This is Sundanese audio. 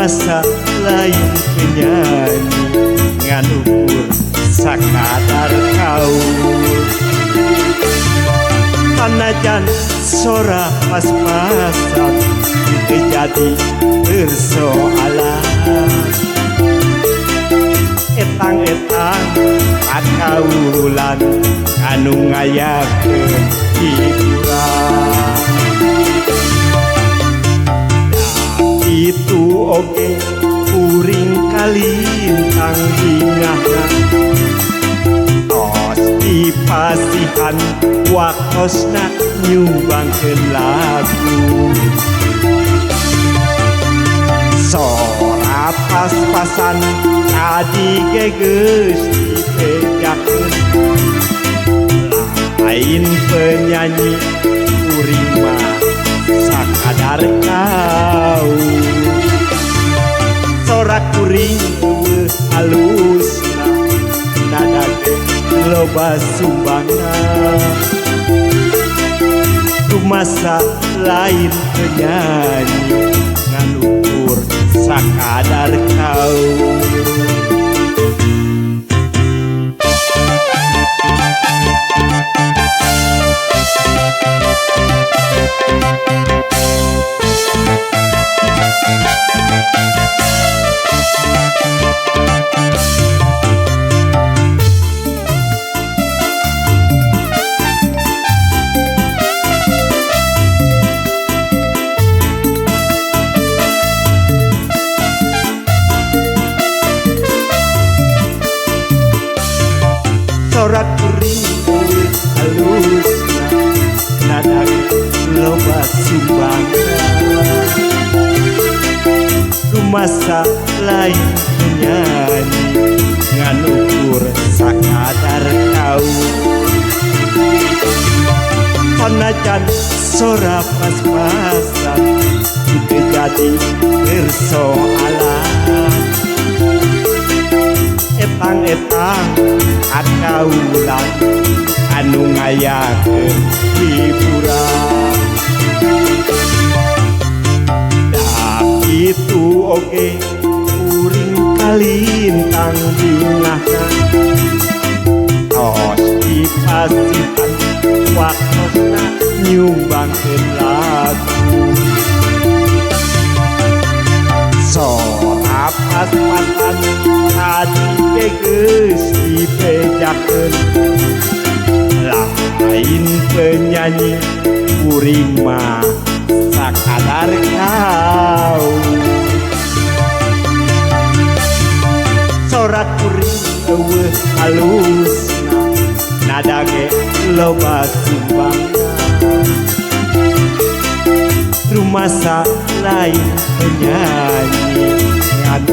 Rumasa lain penyanyi ngan ukur sakadar kaul. Sanajan sora pas-pasan teu jadi persoalan. Etang-etang kakaulan anu ngayakeun hiburan. Itu oge kuring kalintang bingahna tos dipasihan waktosna nyumbangkeun lagu. Sora pas-pasan tadi ge geus dibejakeun lain penyanyi kuring mah sakadar kaul. Sora kuring eueuh alusna nada ge loba sumbangna. Rumasa lain penyanyi ngan ukur sakadar kaul. Sora kuring eueuh alusna nada loba sumbangna. Rumasa lain penyanyi ngan ukur sakadar kaul. Sanajan sora pas-pasan teu jadi persoalan. Etang-etang kakaulan anu ngayakeun hiburan. Da kitu oge kuring kalintang bingahna tos dipasihan waktosna nyumbangkeun lagu. Sora pas-pasan tadi ge geus dibejakeun lain penyanyi kuring mah sakadar kaul. Sora kuring eueuh alusna nada ge loba sumbangna. Rumasa lain penyanyi ngan